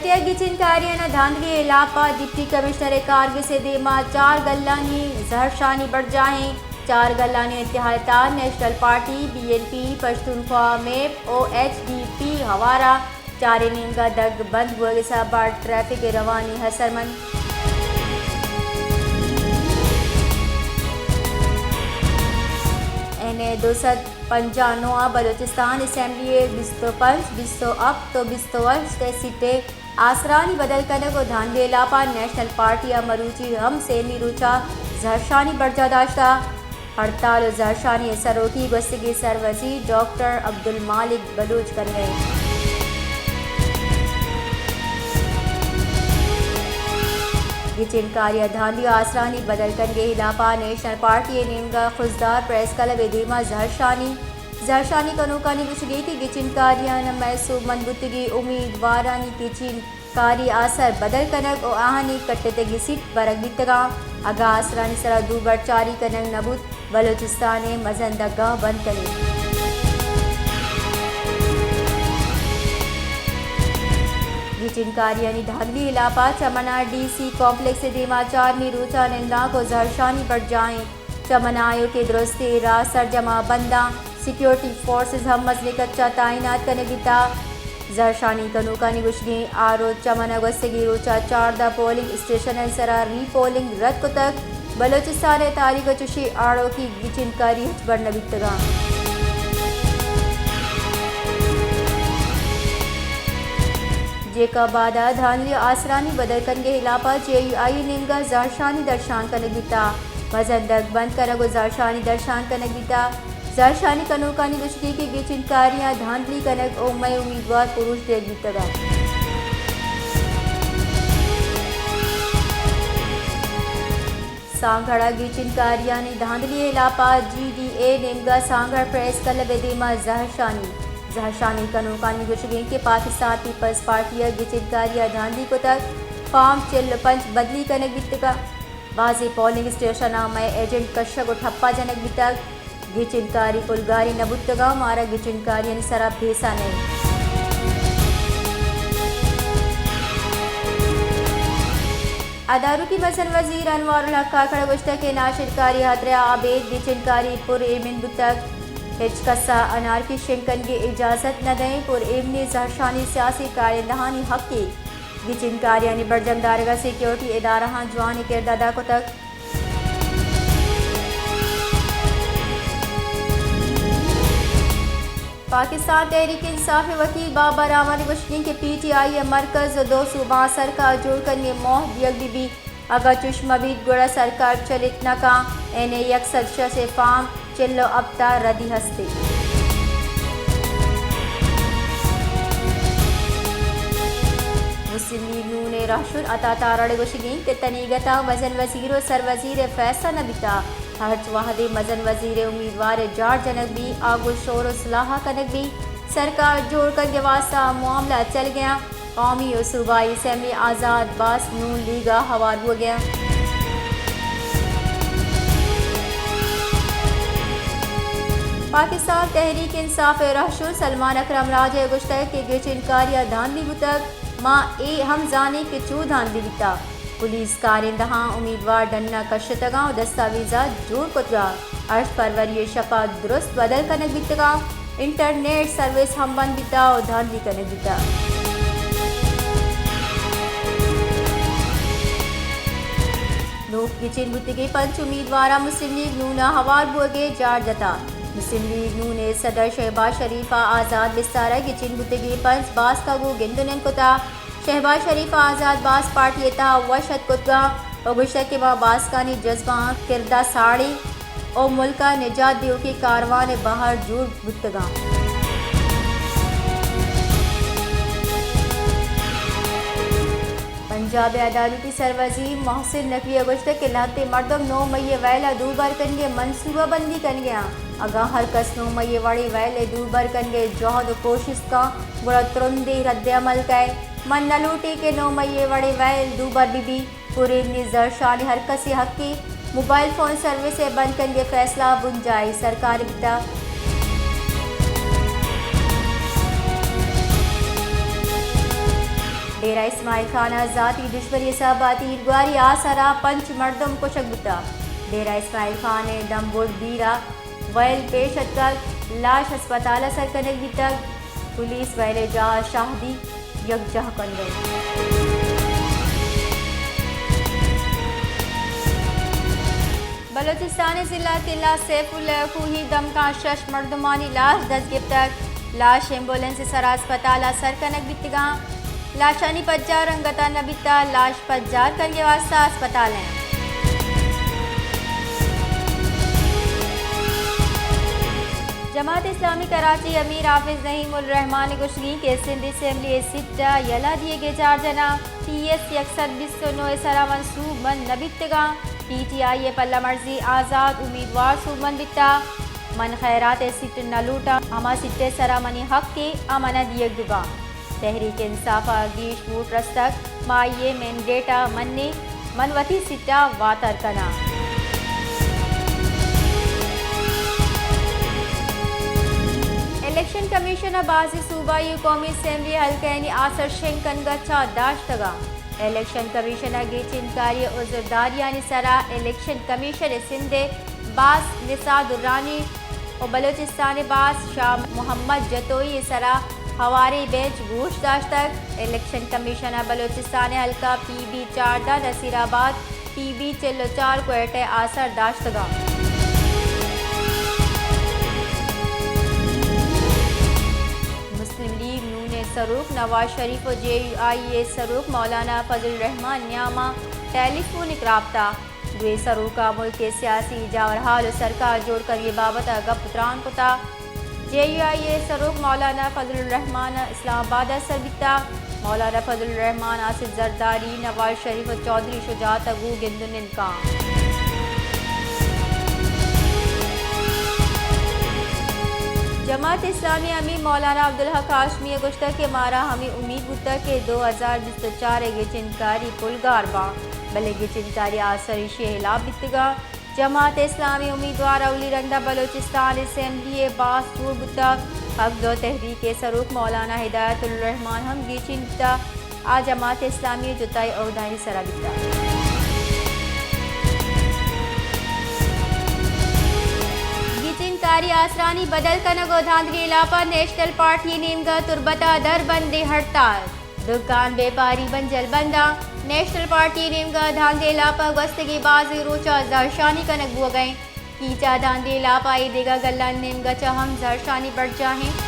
T I گچین کاریاں دھاندلی ءِ ہلاپ ءَ ڈپٹی کمشنر کارگس ءِ دیما چار گلانی زہرشانی برجاہیں۔ چار گلانی انتہا ءِ تہا National Party, B N P, Pashtunkhwa MAP ءُ ایچ ڈی پی ہوار ءَ چاریں نیمگا دگ بند بوگ ءِ سبب ءَ ٹریفک ءِ روانی اثرمند۔ این اے دو سد پنجاہ ءُ نو ءَ بلوچستان اسمبلی ءِ بیست ءُ پنچ، بیست ءُ ہپت ءُ بیست ءُ ہشت ءِ سیٹ ءِ آسرانی بدل کنگ ءُ دھاندلی ءِ ہلاپ ءَ نیشنل پارٹی ءَ مروچی ہم سیمی روچ ءَ زہرشانی برجاہ داشتہ۔ ہڑتال ءُ زہرشانی ءِ سروکی گوستگیں سروزیر ڈاکٹر عبدالمالک بلوچ کنگ ءَ انت۔ گچین کاری ءِ دھاندلی ءُ آسرانی بدل کنگ ءِ ہلاپ ءَ نیشنل پارٹی ءِ نیمگ ءَ خضدار پریس کلب ءِ دیما زہرشانی۔ زہرشانی کنوکانی گوشگ انت کہ گچین کاریاں مئے سوبمند بوتگیں امیدوارانی گچین کاری آسر بدل کنگ ءُ آہانی کٹتگیں سیٹ برگ بیتگاں۔ اگاں آسرانی سرا دوبر چاری کنگ نہ بوت، بلوچستان ءِ مزن دگاں بند کنیں۔ گچین کاریانی دھاندلی ءِ ہلاپ ءَ چمن ءِ ڈی سی کمپلیکس ءِ دیما چارمی روچ ءَ نندانک ءُ زہرشانی برجاہیں۔ چمن ءِ آیوکیں درستیں راہ سرجم ءَ بنداں، سیکورٹی فورسز ہم مزنیں کچ ءَ تعینات کنگ بیتہ۔ زہرشانی کنوکانی گوشگ انت آ روچ چمن ءَ گوستگیں روچ ءَ چاردہ پولنگ اسٹیشن ءِ سرا ری پولنگ رد کتگ۔ بلوچستان ءِ تاریخ ءَ چشیں آڑوکی گچین کاری ہچبر نہ بیتگاں۔ جیکب آباد ءَ دھاندلی ءُ آسرانی بدل کنگ ءِ ہلاپ ءَ جے یو آئی ءِ نیمگ ءَ زہرشانی درشان کنگ بیتہ۔ مزن دگ بند کنگ ءُ زہرشانی درشان کنگ بیتہ۔ زہرشانی کنوکانی گوشگ انت کہ گچین کاریاں دھاندلی کنگ ءُ مئے امیدوار پروش دیگ بیتگ انت۔ سانگھڑ ءَ گچین کاریانی دھاندلی ءِ ہلاپ ءَ جی ڈی اے نیمگ ءَ سانگھڑ پریس کلب ءِ دیما زہرشانی۔ زہرشانی کنوکانی گوشگ انت کہ پاکستان پیپلز پارٹی ءَ گچین کاری ءَ دھاندلی کتگ، فارم چل ءُ پنچ بدلی کنگ بیتگ۔ بازیں پولنگ اسٹیشناں مئے ایجنٹ کشگ ءُ ٹھپا جنگ بیتگ۔ گچین کاری پلگاری نہ بوتگاں، مارا گچین کاریانی سرا بھیسا نہ انت۔ ادارکی مزن وزیر انوار الحق کاکڑ ءَ گوشتگ کہ ناشرکاری ءِ ہاترا ابید گچین کاری پر ایمن بوتگ، ہچ کس ءَ انارکی شنگ کنگ ءِ اجازت نہ دئیں، پر ایمنی زہرشانی سیاسی کارندہانی حق ءَ گچین کاریانی برجم دارگ ءَ سیکورٹی ادارہاں جوانیں کرد ادا کتگ۔ پاکستان تحریک انصاف ءِ وکیل بابر اعوان ءِ گوشگ انت کہ پی ٹی آئی ءِ مرکز ءُ دو صوبہ سرکار جوڑ کنگ ءِ موہ دیگ بہ بیت، اگاں چش مہ بیت گڑا سرکار چلت نہ کنت، این اے یک سد شش ءِ فارم چل ءُ ہپت ءَ ردی ہست انت۔ مسلم لیگ نون ءِ رہشون عطا تارڑ ءِ گوشگ انت کہ تنیگت ءَ مزن وزیر ءُ سروزیر ءِ فیصلہ نہ بیتگ، ہرچ وہدے مزن وزیر ءِ امیدوار ءِ جاڑ جنگ بیت، آ گوں شور ءُ صلاح کنگ بیت، سرکار جوڑ کنگ ءِ واستہ معاملہ چلگ ءَ انت۔ قومی ءُ صوبائی اسمبلی آزاد باسک نون لیگ ءَ ہوار بوگ ءَ انت۔ پاکستان تحریک انصاف ءِ رہشون سلمان اکرم راجہ ءَ گوشتگ کہ گچین کاری ءَ دھاندلی بوتگ، ما اے ہم زانیں کہ چو دھاندلی بیتگ۔ پولیس کارندہاں امیدوار ڈن ءَ کشتگاں ءُ دستاویزات جوڑ کتگاں۔ ہشت فروری ءِ شپ ءَ درست بدل کنگ بیتگاں، انٹرنیٹ سروس ہم بند بیتگ ءُ دھاندلی کنگ بیتگ۔ نوک گچین بوتگیں پنچ امیدواراں مسلم لیگ نون ءَ ہوار بوگ ءِ جاڑ جتگ۔ مسلم لیگ نون ءِ صدر شہباز شریف ءَ آزاد بستار ءَ گچین بوتگیں پنچ باسک ءَ گوں گند ءُ نند کتگ۔ شہباز شریف ءَ آزاد باسک پارٹی ءِ تہا وش اتک کتگ ءُ گوشتگ کہ ما باسکانی جزبہاں کرد ءَ ساڑیں ءُ ملک ءَ نجات دیوکیں کاروان ءِ بہر جوڑ بوتگاں۔ پنجاب ءِ عدالتی سروزیر محسن نقوی ءَ گوشتگ کہ لہتیں مردم نو مئی ءِ ویل ءَ دوبر کنگ ءِ منصوبہ بندی کنگ ءَ انت۔ اگاں ہر کس نو مئی ءِ وڑیں ویل ءِ دوبر کنگ ءِ جہد ءُ کوشست کنت، گڑا ترندیں ردعمل کئیت۔ من نہ لوٹیں کہ نو مئی ءِ وڑیں ویل دوبر بہ بیت۔ پرایمنی زہرشانی ہر کسی حقے، موبائل فون سروس ءِ بند کنگ ءِ فیصلہ بنجاہی سرکار ءِ بیتگ۔ ڈیرہ اسماعیل خان ءَ ذاتی دشمنی ءِ سبب ءَ تیرگواری ءِ آسر ءَ پنچ مردم کشگ بوتگ۔ ڈیرہ اسماعیل خان ءِ دمبڑ بیر ءَ ویل پیش اتکگ، لاش ہسپتال ءَ سر کنگ بیتگ۔ پولیس ویل ءِ جاہ ءَ شاہدی یکجاہ کنگ ءَ انت۔ بلوچستان ءِ ضلع قلعہ سیف اللہ ءِ کوہی دمگاں شش مردمانی لاش دست گپتگ۔ لاش ایمبولینس ءِ سرا ہسپتال ءَ سر کنگ بیتگاں۔ لاشانی پجار انگت ءَ نہ بیتگ، لاش پجار کنگ ءِ واستہ ہسپتال ءَ انت۔ جماعت اسلامی کراچی ءِ امیر حافظ نعیم الرحمان ءِ گوشگی کہ سندھ اسمبلی ءِ سیٹ ءَ یلہ دیگ ءِ چارجناں پی ایس یک سد بیست ءُ نو ءِ سرا منصوب بند نہ بیتگاں۔ پی ٹی آئی ءِ پلہ مرزی آزاد امیدوار سوبمند بیتگ۔ من خیرات ءِ سیٹ نہ لوٹاں، ہما سیٹ ءِ سرا منی حق ءَ آ من ءَ دیگ بہ باں۔ تحریک انصاف ءَ گیش ووٹ رستگ، ما آئی ءِ مینڈیٹ ءَ منیں، من وتی سیٹ ءَ واتر کناں۔ الیکشن کمیشن ءَ بازیں صوبائی ءُ قومی اسمبلی حلقہانی آسر شنگ کنگ ءَ چاہ داشتگ۔ الیکشن کمیشن ءَ گیچینکاری ءِ عذرداریانی سرا الیکشن کمیشن ءِ سندھ ءِ باسک نساء درانی ءُ بلوچستان ءِ باسک شاہ محمد جتوئی ءِ سرا ہواریں بینچ گوش داشتگ۔ الیکشن کمیشن ءَ بلوچستان ءِ حلقہ پی بی چاردہ نصیر آباد، پی بی چل ءُ چار کوئٹہ ءِ آسر داشتگاں۔ مسلم لیگ نون ءِ سروک نواز شریف ءُ جے یو آئی ءِ سروک مولانا فضل الرحمان نیام ءَ ٹیلی فونک رابطہ۔ دوئیں سروکاں ملک ءِ سیاسی جاورحال ءُ سرکار جوڑ کنگ ءِ بابت ءَ گپ ءُ تران کتگ۔ جے یو آئی ءِ سروک مولانا فضل الرحمان اسلام آباد ءَ سر بیتگ۔ مولانا فضل الرحمان، آصف زرداری، نواز شریف ءُ چوہدری شجاعت ءَ گوں گند ءُ نند کنت۔ جماعت اسلامی ءِ امیر مولانا عبدالحق ہاشمی ءَ گوشتگ کہ مارا ہمے امیت بوتگ کہ دو ہزار بیست ءُ چار ءِ گچینکاری پلگار باں، بلے گچینکاری آسر ایشی ءِ ہلاپ بیتگاں۔ جماعت اسلامی امیدوار اولی رندا بلوچستان اسمبلی ءِ باسک جوڑ بوتگ۔ حق دو تحریک ءِ سروک مولانا ہدایت الرحمان ہم گیچین بوتگ۔ آ جماعت اسلامی ءِ جتائیں عہدانی سرا بیتگ۔ گیچینکاری آسرانی بدل کنگ ءُ دھاندلی ءِ ہلاپ ءَ نیشنل پارٹی ءِ نیمگ ءَ تربت ءَ دربندیں ہڑتال۔ دکان بیپاری بنجل بنداں۔ نیشنل پارٹی ءِ نیمگ ءَ دھاندلی ءِ ہلاپ ءَ گوستگیں بازیں روچ ءَ زہرشانی کنگ بوگ ءَ انت۔ کیچ ءَ دھاندلی ءِ ہلاپ ءَ اے دگہ گلانی نیمگ ءَ چہ ہم زہرشانی برجاہ انت۔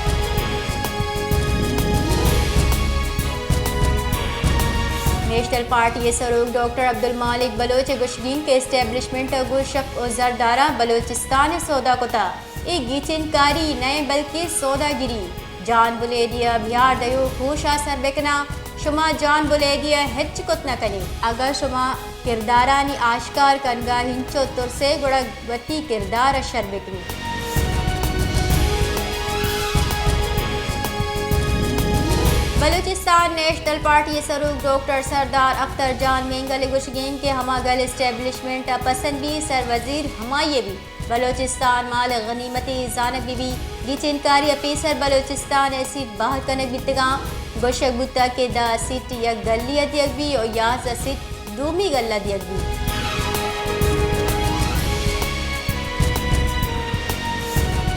نیشنل پارٹی ءِ سروک ڈاکٹر عبدالمالک بلوچ ءِ گوشگ انت کہ اسٹیبلشمنٹ ءَ گوں شک ءُ زر داراں بلوچستان ءِ سودا کتگ۔ اے گیچینکاری نہ انت بلکیں سوداگری۔ جان بلیدی ءَ بیار دئیوک ہوش ءَ سر بکناں، شما جان بلیدی ءَ ہچ کت نہ کنیت۔ اگاں شما کردارانی آشکار کنگ ءَ ہنچو ترس ئے گڑا وتی کردار ءَ شر بکنیت۔ بلوچستان نیشنل پارٹی ءِ سروک ڈاکٹر سردار اختر جان مینگل ءِ گوشگ انت کہ ہما گل اسٹیبلشمنٹ ءَ پسند بیت، سر وزیر ہمائی ءَ بیت۔ بلوچستان مال ءِ غنیمتے زانگ بہ بیت۔ گیچینکاری ءَ پیسر بلوچستان ءِ سیٹ بہر کنگ بیتگاں۔ گوشگ بوتگ کہ دہ سیٹ یک گلے ءَ دیگ بیت ءُ یازدہ سیٹ دومی گل ءَ دیگ بیت۔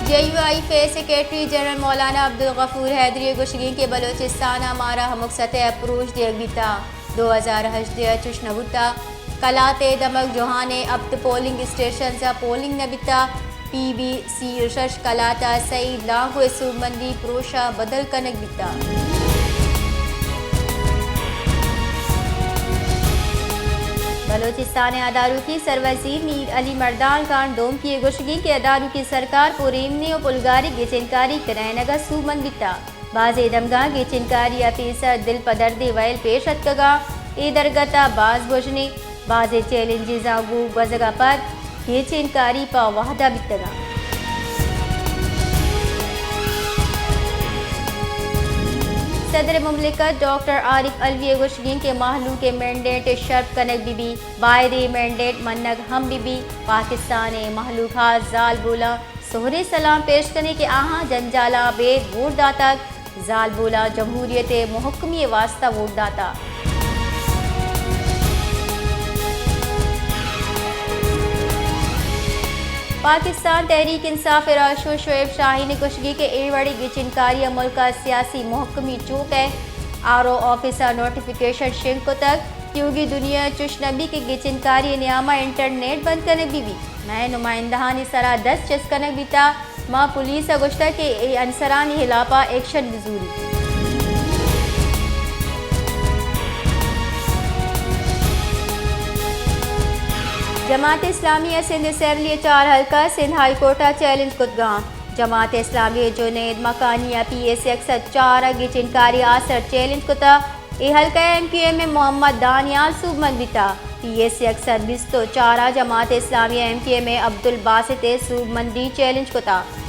جے یو آئی ءِ سیکرٹری جنرل مولانا عبدالغفور حیدری ءِ گوشگ انت کہ بلوچستان ءَ مارا ہمک سطح ءَ پروش دیگ بیتگ۔ دو ہزار ہژدہ ءَ چش نہ بوتگ۔ کلات ءِ دمگ جوہان ءِ ہپت پولنگ اسٹیشنز ءَ پولنگ نہ بیتگ۔ پی بی سی ءُ شش کلات ءَ سعید لانگو ءِ سوبمندی پروش ءَ بدل کنگ بیتگ۔ بلوچستان ءِ اداروکی سروزیر میر علی مردان خان ڈومکی ءِ گوشگ انت کہ اداروکی سرکار پر ایمنی ءُ پلگاری گچینکاری کنائینگ ءَ سوبمند بیتگ۔ بازیں دمگاں گچینکاری ءَ پیسر دل پہ دردیں ویل پیش اتکگ ءُ اے درگت ءَ باز بژن انت۔ بازیں چیلنجزاں گوں گوزگ ءَ پد گچینکاری پہ وھد ءَ بیتگ ءُ صدر مملکت ڈاکٹر عارف علوی ءِ گوشگ انت کہ مھلوک ءِ مینڈیٹ ءِ شرپ کنگ بہ بیت، باید اے مینڈیٹ منگ ہم بہ بیت۔ پاکستان ءِ مھلوک ءَ زالبولاں سہریں سلام پیش کنیں کہ آھاں جنجالاں ابید ووٹ داتگ، زالبولاں جمہوریت ءِ مہکمی ءِ واستہ ووٹ داتا۔ پاکستان تحریک انصاف ءِ راہشون شعیب شاہین ءِ گوشگ ایں کہ اے وڑیں گچینکاری ءَ ملک ءِ سیاسی مہکمی چوک ءِ۔ آر او آفس ءَ نوٹیفکیشن شنگ کتگ، تیوگیں دنیا ءَ چش نہ بیت کہ گچینکاری ءِ نیام ءَ انٹرنیٹ بند کنگ بہ بیت۔ مئے نمائندہانی سرا دست چست کنگ بیتگ۔ ما پولیس ءَ گوشتگ کہ اے عنصرانی ہلاپ ءَ ایکشن بہ زوریت۔ جماعت اسلامی ءَ سندھ اسمبلی ءِ چار حلقہ سندھ ہائی کورٹ ءَ چیلنج کتگ اَنت۔ جماعت اسلامی ءِ جنید مکانی ءَ پی اے سکس ءِ چار ءِ گچینکاری آسر چیلنج کتگ۔ اے حلقہ ءَ ایم کیو ایم ءِ محمد دانیال سوبمند بیتگ۔ پی اے سکس ءِ بیست ءُ چار ءَ جماعت اسلامی ءَ ایم کیو ایم ءِ عبدالباسط ءِ سوبمندی چیلنج کتگ۔